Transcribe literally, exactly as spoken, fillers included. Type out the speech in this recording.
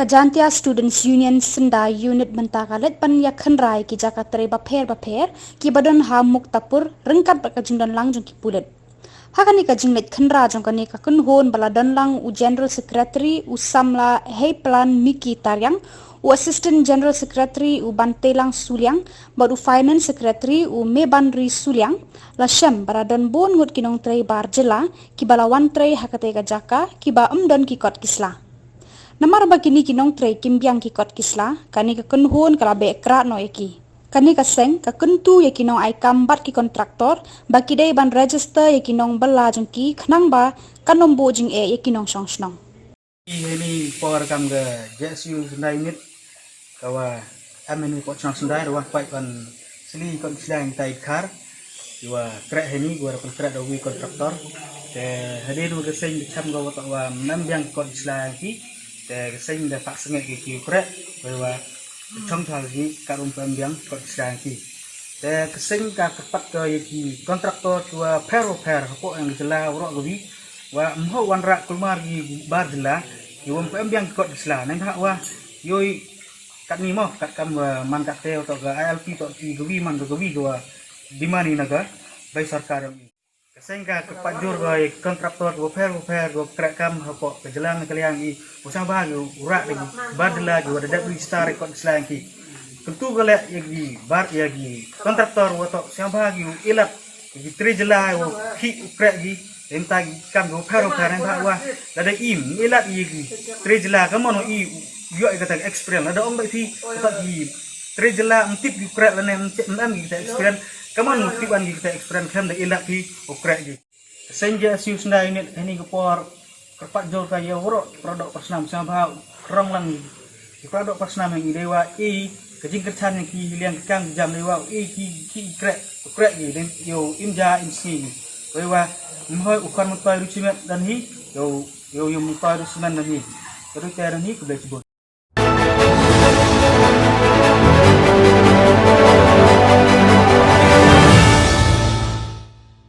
Ka Jaintia Students Union Synda Unit mynta ka leit ban ïa khynra ïa ki jaka trei bapher bapher kiba don ha Muktapur ryngkat bad ka jingdon lang jong ki pulit. Ha kane ka jingleit khynra jong kane ka kynhun ba la don lang u General Secretary u samla Heiplan Miki Tariang, u Assistant General Secretary u Bantelang Suliang, bad u Finance Secretary u Mebanri Suliang, la shem ba la don bun ngut ki nongtrei bar jylla kiba la wan trei ha katei ka jaka kiba ym don ki kot ki sla. Namar ba kine ki nongtrei kim biang ki kot ki sla, kane ka kynhun ka la beh krah noh ïa ki. Kane ka seng ka kyntu ïa ki nongai kam bad ki kontraktor ba ki dei ban register ïa ki nongbylla jong ki khnang ba kan ym buh jingeh ïa ki nongshong shnong. Ïa kane por kam ka J S U Synda Unit ka wa em ïa kane ka por shnong Synda, ka wa pait ban sli kot ki sla ïa kitai ki dkhar. Ki wa kreh ïa kane, ki wa da pynkreh da uwei u kontraktor. Te hadien wa ka seng ka shem ka wa toh wa ym em biang kot ki sla ïa ki. Te ka seng da phah sngewbha ïa ki u kreh, wei wa ka chong tha ïa ki kat ym em biang kot ki sla ïa ki. Te ka seng ka kyrpad ka ïa ki kontraktor ki wa pher wa pher hapoh ïa ka jylla waroh kawi, wa ym hooid wanrah kulmar ki bar jylla ki wa ym em biang kot ki sla. Nangta wa ïoh kat ni mo, kat kam wa man kat te toh ka I L P toh ki kawi man ka kawi ka wa demand ïa na ka bai sorkar. Ka seng ka kyrpad jur ka ïa ki kontraktor ki wa pher wa pher ki wa kreh kam hapoh ka jylla na ka liang ïa u sngewbha ki u rah da ki bar jylla ki wa da dep register ïa kot ki sla ïa ki. Kyntu ka leh ïa ki bar ïa ki kontraktor wa toh sngewbha ki u ilat ïa ki tre jylla wa khih u kreh ki. Te mynta ki kam ki wa pher wa pher, nangta wa lada im ilat ïa ki tre jylla ka mon wa i ïoh ïa kata ka experience. Lada ong ba phi kata ki tre jylla ym tip ki u kreh lane ym tip, ym em ki kata experience, ka mon wa tip wan ki kata experience khlem da ilat phi u kreh ki. Seng J S U Synda Unit ha kane ka por kyrpad jur ka ïa waroh para doh para snam sngewbha rong lang ïa para doh para snam ïa ngi dei wa i ka jingkyrchan ïa ki liang ki kam ki jam dei wa i ki ki kreh u kreh ki dei ïa u im ja im sngi. Dei wa ym hooid u khon myntoi ruh cement dan hi, ïa u ïa u ïa myntoi ruh cement dan hi. Ka dei te dan hi, khublei shibun.